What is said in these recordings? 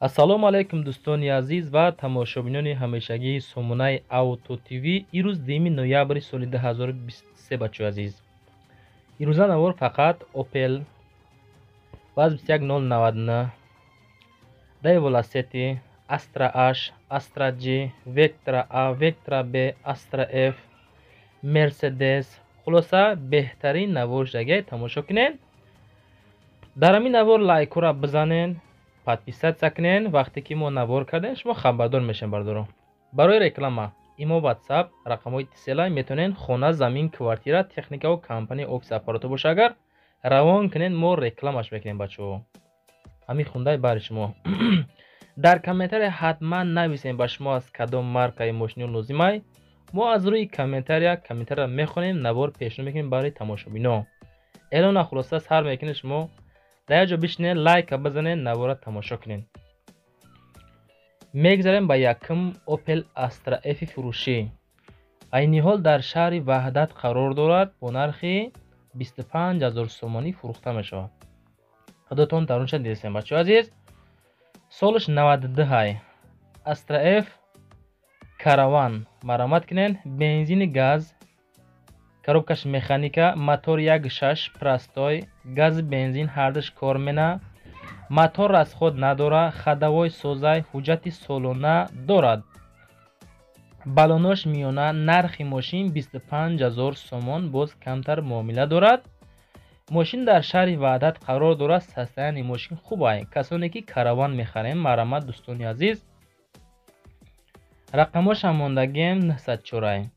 Ассалому алайкум, дӯстони азиз ва тамошобинони ҳамешагии сомонаи Авто ТВ. Ирӯз 2 ноябри соли 2023, бачаҳои азиз. Ирӯза навор фақат Opel ВАЗ 21099, Daewoo Lacetti, Astra H, Astra G, Vectra A, Vectra B, Astra F, Mercedes. Хулоса, беҳтарин навор шудагиай, тамошо кунед. Дар ҳамин навор лайкҳоро бизанед, подписаться кунед. Вақте ки мо навор кардем, шумо хабардор мешавед. Бардоро, барои реклама имо, WhatsApp, рақамҳои тисела метавонед. Хона, замин, квартира, техникаву компания, офис, аппарато боша агар, равон кунед, мо рекламаш мекунем. Бачаҳо, ҳамин хундаи бари шумо. Дар комментария ҳатман нависем, ба шумо аз кадом маркаи мошино лозимай. Мо аз рӯи комментария комментария мехонем, навор пешниҳод мекунем барои тамошобино. Эълона хулоса сар мекунед. Шумо дар як ҷо бишинед, лайка бизанед, навора тамошо кунед. Мегзарем ба якум Opel Astra F фурӯшӣ. Айни ҳол дар шаҳри Ваҳдат қарор дорад, бо нархи 25 000 сомонӣ фурӯхта мешавад. Худотон дарунша дидесем, бачаҳои азиз. Солаш 92 ҳай. Astra F Караван, марамат кунед. Бензини газ, коробкаш механика, мотор 1,6 простой, гази бензин ҳардуш кор мена, мотор расход надора, ходовой созай, ҳуҷҷати солона дорад, балонош миёна. Нархи мошин 25 000 сомон, боз камтар муомила дорад. Мошин дар шаҳри Ваҳдат қарор дорад. Состояние мошин хубай. Касоне ки Караван мехарем, марамат, дӯстони азиз. Рақамошам мондагием, 904.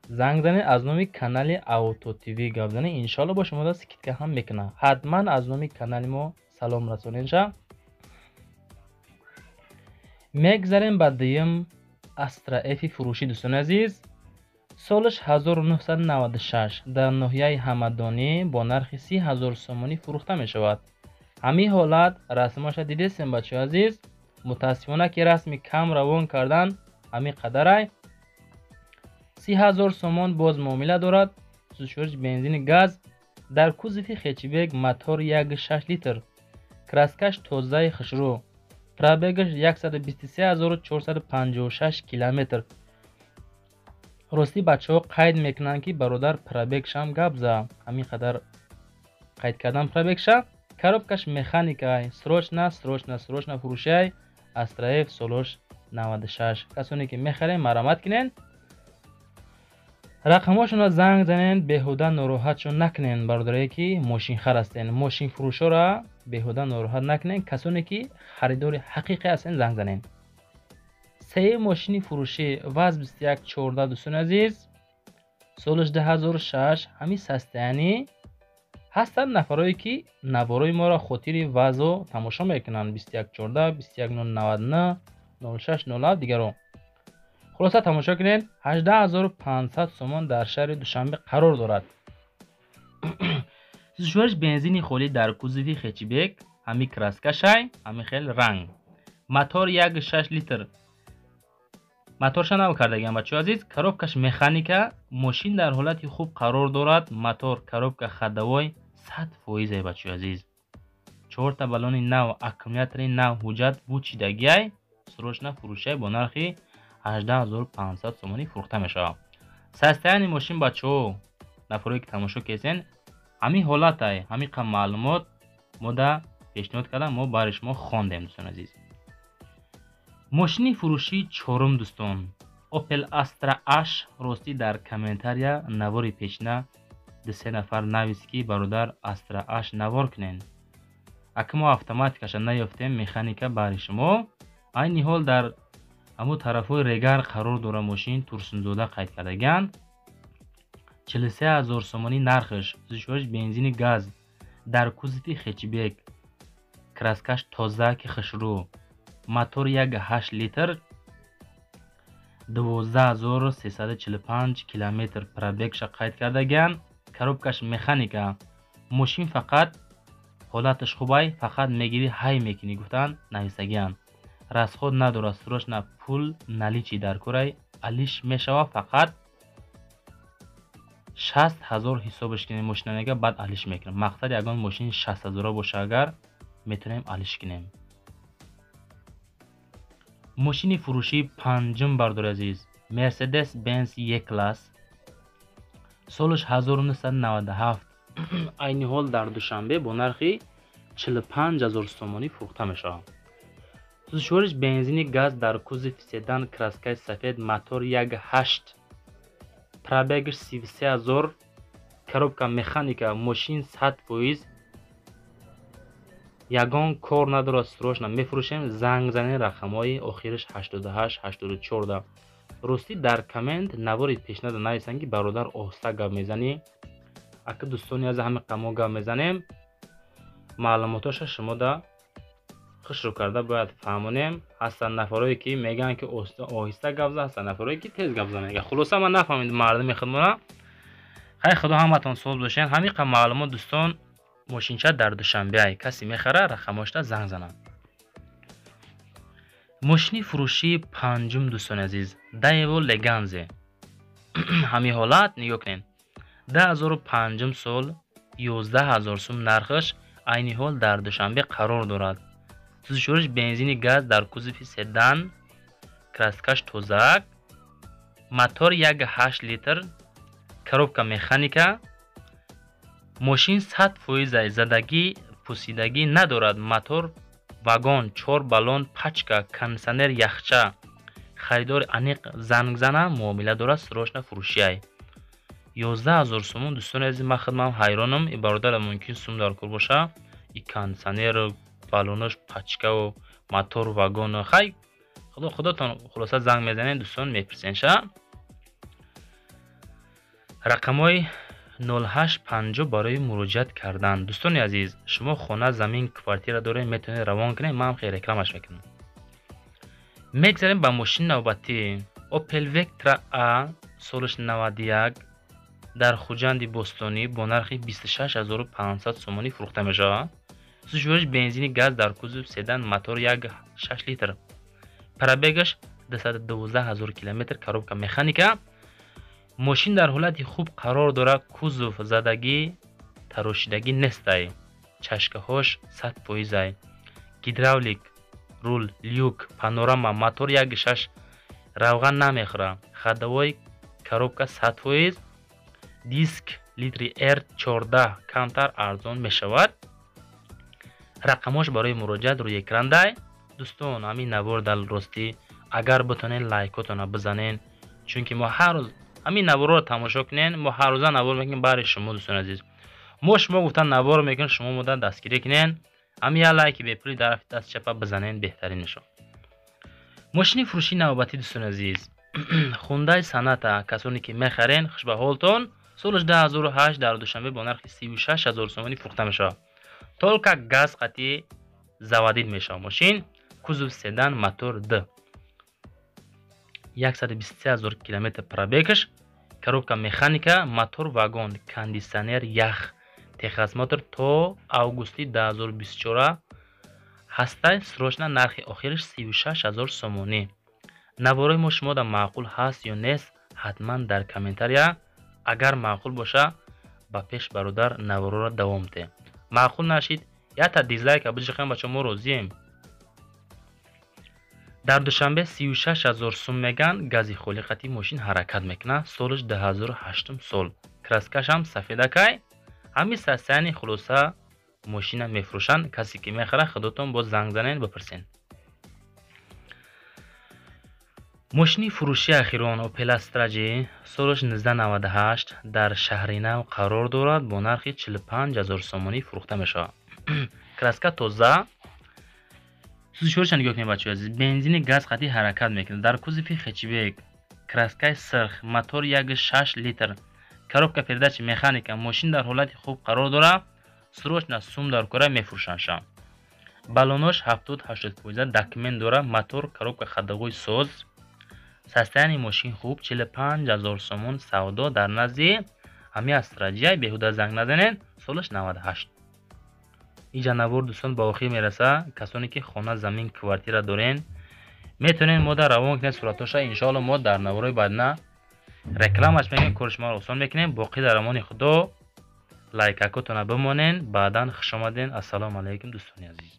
Занг занед, аз номи канали Авто ТВ гап занед, иншоалло бо шумо скидка ҳам мекунам. Ҳатман аз номи канали мо салом расонедша. Мегзарем ба дуюм Астра Ф фурӯшӣ, дӯстони азиз. Солаш 1996, дар ноҳияи Ҳамадонӣ бо нархи 30 000 сомонӣ фурӯхта мешавад. Ҳамин ҳолат расмаша дидесем, бачаҳои азиз. Мутаассифона, ки расми кам равон кардан, ҳамин қадарай. 30 000 сомон, боз муомила дорад. Сӯзишвориш бензини газ, дар кузови хэтчбек, мотор 1,6 литр, краскаш тозаи хушрӯ, пробегаш 123 456 километр. Ростӣ, бачаҳо қайд мекунанд, ки бародар, пробегшам гап за. Ҳамин қадар қайд кардан пробегша. Коробкаш механикай. Срочно, срочно, срочно фурӯшай Астра Ф, солош 96. Касоне ки мехарем, марамат кунед, рақамҳошонро занг занед, беҳуда нороҳатшон накунед. Бародарое ки мошинхар ҳастен, мошинфурӯшоро беҳуда нороҳат накунед. Касоне ки харидори ҳақиқӣ ҳастен, занг занед. Сеюм мошини фурӯшӣ ВАЗ 2114, дӯстони азиз, солаш 2006. Ҳамин состояние ҳастанд нафарое ки наворои моро хотири ВАЗо тамошо мекунанд: 2114, 21099, 0607, дигаро. Хулоса, тамошо кунед. 18 500 сомон, дар шаҳри Душанбе қарор дорад. Сӯзишвориш бензини холӣ, дар кузови хэтчбек, ҳами краскашай, ҳами хел ранг, мотор 1,6 литр, моторша нав кардагиам, бачаҳои азиз. Коробкаш механика. Мошин дар ҳолати хуб қарор дорад. Мотор, коробка, ходовой 100 фоизе, бачаҳои азиз. Чорта баллони нав, аккумулятори нав, ҳуҷҷат бучидагиай. Срочно фурӯшай, бо нархи 18 500 сомонӣ фурӯхта мешавад. Состояние мошин, бачаҳо, нафарое ки тамошо кесен, ҳамин ҳолатай. Ҳамин қа маълумот мода пешниҳод кардам, мо барои шумо хондем, дӯстони азиз. Мошини фурӯшии чорум, дӯстон, Opel Astra H. Ростӣ, дар комментария навори пешина дусе нафар навист, ки бародар, Astra H навор кунен. Ака мо автоматикаша наёфтем, механика баҳри шумо. Айни ҳол дар ҳамун тарафҳои Регар қарор дорад мошин, Турсунзода қайд кардагианд. 43 000 сомонӣ нархш. Сӯзишвориш бензини газ, дар кузови хэтчбек, краскаш тоза ки хушрӯ, мотор 1,8 литр, 12 345 километр пробегша қайд кардагианд, коробкаш механика. Мошин фақат ҳолаташ хубай, фақат мегирӣ, ҳай мекунӣ, гуфтанд, нависагианд. Расход надорад. Срочно пул наличный дар корай, алиш мешавад. Фақат 60 000 ҳисобаш кунем мошина, мега, баъд алиш мекунем. Мақсад, ягон мошини 60 ҳазора боша агар, метавонем алиш кунем. Мошини фурӯшии панҷум, бардори азиз, Мерседес Бенз Е класс, солаш 1997, айни ҳол дар Душанбе бо нархи 45 000 сомонӣ фурӯхта мешавад. Сӯзишвориш бензини газ, дар кузови седан, краскаи сафед, мотор 1,8, пробегаш 33 000, коробка механика. Мошин 100%, ягон кор надорад. Срочно мефурӯшем, занг занед, рақамҳои охираш 88 84. Ростӣ, дар коммент навори пешнада нависанд, ки бародар, оҳиста гап мезанӣ. Ака, дӯстони аз ҳами қамо гап мезанем, маълумотоша шумода хушрӯ карда бояд фаҳмонем. Ҳастанд нафарое, ки мегӯянд, ки оҳиста гап зан, ҳастанд нафарое, ки тез гап зан мегӯянд. Хулоса, ман нафаҳмидам мардуми худмона. Хай, худо ҳаматон соз бошен. Ҳамин қа маълумот, дӯстон. Мошинча дар Душанбеай, касе мехара, рақамошда занг занад. Мошини фурӯшии панҷум, дӯстони азиз, Даево Леганзе. Ҳамин ҳолат нигоҳ кунед, 2005 сол, 11 000 сум нархаш, айни ҳол дар Душанбе қарор дорад. Сӯзишвориш бензини газ, дар кузови седан, краскаш тозак, мотор 1,8 литр, коробка механика. Мошин 100%, задагӣ, пусидагӣ надорад. Мотор вагон, чор баллон пачка, кондитсионер, яхча. Харидори аниқ занг зана, муомила дорад, срочно фурӯшиай. 11 000 сомон. Дӯстони азиз, ман худмам ҳайронам, и бародарам мумкин сум дар кор боша. И кондитсионеру баллонош пачкаву мотору вагону. Хай, худотон хулоса занг мезанед, дӯстон, мепурсен ша. Рақамҳои 0850 барои муроҷиат кардан. Дӯстони азиз, шумо хона, замин, квартира доред, метавонед равон кунед, ман хеле рекламаш мекунам. Мегзарем ба мошини навбатӣ. Opel Vectra A, солаш 91, дар Хуҷанди Бостонӣ бо нархи 26 500 сомонӣ фурӯхта мешавад. Сӯзишвориш бензини газ, дар кузов седан, мотор 1,6 литр, пробегаш 212 ҳазор километр, коробка механика. Мошин дар ҳолати хуб қарор дорад, кузов задагӣ, тарошидагӣ нестай, чашкаҳош 100%, гидравлик рул, люк, панорама, мотор 1,6, равған намехӯрад, ходовой, коробка 100%, диск литри R 14, камтар арзон мешавад. Рақамҳош барои муроҷиат рӯи экрандай. Дӯстон, ҳамин навор дар ростӣ, агар битонед, лайкотона бизанен, чунки мо ҳар рӯз ҳамин наворро тамошо кунен. Мо ҳаррӯза навор мекунем барои шумо, дӯстони азиз. Мо шумо гуфтан навор мекунем, шумо мода дастгирӣ кунен. Ҳамин як лайки бепули дар даст чапа бизанен, беҳтарин мешавад. Мошини фурӯшии навбатӣ, дӯстони азиз, Хундай Соната. Касоне ки мехарен, хуш ба ҳолтон. Солаш 2008, дар Душанбе бо нархи 36 000 сомонӣ фурӯхта мешавад. Только газ қатъи заводить мешавад мошин. Кузов седан, мотор д, 123 ҳазор километр пробегаш, коробка механика, мотор вагон, кондитсионер, ях, техосмотр то августи 2024 ҳастай. Срочно, нархи охираш 36 ҳазор сомонӣ. Наворои мо шумода маъқул ҳаст ё нест, ҳатман дар комментария. Агар маъқул боша, ба пеш, бародар, навороро давом диҳем. Маъқул нашид, якта дизлайка биҷиқем, бача, мо розием. Дар Душанбе 36 000 сум меган. Гази холӣ қати мошин ҳаракат мекунад. Солаш 2008 сол, краскашам сафедакай. Ҳамин состояние, хулоса, мошина мефурӯшанд. Касе ки мехара, худотон боз занг занед, бипурсед. Мошини фурӯшии ахирон Opel Astra J, солаш 1998, дар Шаҳринав қарор дорад, бо нархи 45 ҳазор сомонӣ фурӯхта мешавад. Краска тоза. Сӯзишвориша нигоҳ кунед, бачаҳои азиз. Бензини газ қатъи ҳаракат мекунад. Дар кузови хэтчбек, краскаи сирх, мотор 1,6 литр, коробка передачи механика. Мошин дар ҳолати хуб қарор дорад. Срочно сум дар кора, мефурӯшанд. Баллонош 70-80 фоиза, документ дорад, мотор, коробка, ходовой соз. Состояние мошин хуб, 45 ҳазор сомон савдо дар назди ҳами Астра J. Беҳуда занг назанед, солаш 98. Иҷа навор, дӯстон, ба охир мераса. Касоне ки хона, замин, квартира дорен, метавонед мо дар равон кунед суратоша. Иншоалло, мо дар наворои баъдна рекламаш мекунем, кори шуморо осон мекунем. Боқӣ дар амони Худо, лайкакотона бимонен. Баъдан хушомаден. Ассалому алайкум, дӯстони азиз.